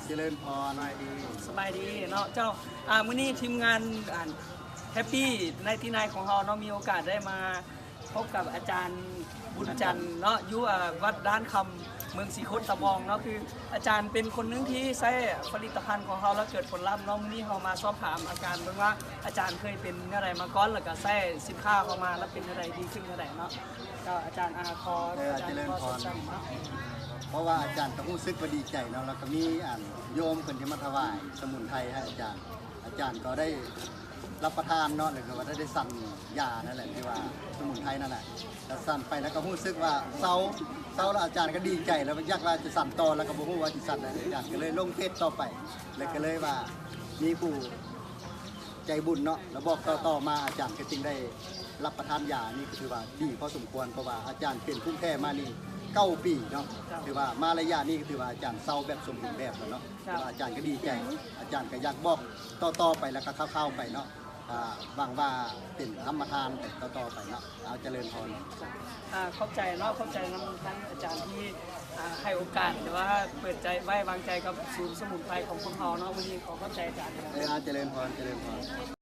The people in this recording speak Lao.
ຈະເລີນພອນ ສະບາຍດີເນາະເຈົ້າ. ອ່າ ມື້ນີ້ທີມງານ ອັນ Happy ninety-nine ຂອງເຮົາເນາະ ມີໂອກາດໄດ້ມາພົບກັບອາຈານບຸນຈັນເນາະ ຢູ່ ອ່າ ວັດດ້ານຄຳ ເມືອງສີໂຄດຕະບອງເນາະ. ຄືອາຈານເປັນຄົນໜຶ່ງທີ່ໃຊ້ຜະລິດຕະພັນຂອງເຮົາແລ້ວເກີດຜົນລັບເນາະ. ມື້ນີ້ເຮົາມາສອບຖາມອາຈານເບິ່ງວ່າ ອາຈານເຄີຍເປັນແນວໃດມາກ່ອນ ແລ້ວກໍໃຊ້ສິນຄ້າເຮົາມາແລ້ວເປັນແນວໃດ ດີຂຶ້ນແນວໃດເນາະ. ເຈົ້າ ອາຈານ ອາ ຂໍ ເອີ ອາຈານ ຈະເລີນພອນ ເວົ້າສັ້ນໆເນາະ. ເພາະວ່າອາຈານກໍຮູ້ສຶກວ່າດີໃຈເນາະ ແລ້ວກໍມີ ອັນ ໂຍມເພິ່ນທີ່ມາຖວາຍສະໝຸນໄພໃຫ້ອາຈານ ອາຈານກໍໄດ້ ຮັບປະທານເນາະ ຫຼືວ່າໄດ້ ໄດ້ສັນຢານັ້ນແຫຼະ ທີ່ວ່າສະໝຸນໄພນັ້ນແຫຼະ. ແລ້ວສັນໄປແລ້ວກໍຮູ້ສຶກວ່າເຊົາ ເຊົາແລ້ວອາຈານກໍດີໃຈ ແລ້ວຢາກວ່າຈະສັນຕໍ່ ແລ້ວກໍບໍ່ຮູ້ວ່າຊິສັນໃດ ອາຈານກໍເລີຍລົງເຟສຕໍ່ໄປ ແລ້ວກໍເລີຍວ່າມີຜູ້ໃຈບຸນເນາະ ແລ້ວບອກຕໍ່ໆມາ ອາຈານກໍຈຶ່ງໄດ້ ຮັບປະທານຢານີ້ກໍຖືວ່າດີພໍສົມຄວນ ເພາະວ່າອາຈານເປັນພູມແພ້ມານີ້ເກົ້າປີເນາະ. ຖືວ່າມາໄລຍະນີ້ກໍຖືວ່າອາຈານເຊົາແບບສົມບູນແບບແລ້ວເນາະ. ແຕ່ວ່າອາຈານກໍດີໃຈ ອາຈານກໍຢາກບອກຕໍ່ໆໄປ ແລ້ວກໍຂ່າວໆໄປເນາະ. ອ່າ ຫວັງວ່າເປັນທຳມະທານໄປຕໍ່ໆໄປເນາະ. ເອົາ ຈະເລີນພອນ. ອ່າ ຂອບໃຈເນາະ ຂອບໃຈນຳທາງອາຈານທີ່ ອ່າ ໃຫ້ໂອກາດ ຫຼືວ່າເປີດໃຈໄວ້ວາງໃຈກັບສູນສະໝຸນໄພຂອງພວກເຮົາເນາະ. ມື້ນີ້ຂໍຂອບໃຈອາຈານ. ເອີ ເອົາ ຈະເລີນພອນ ຈະເລີນພອນ.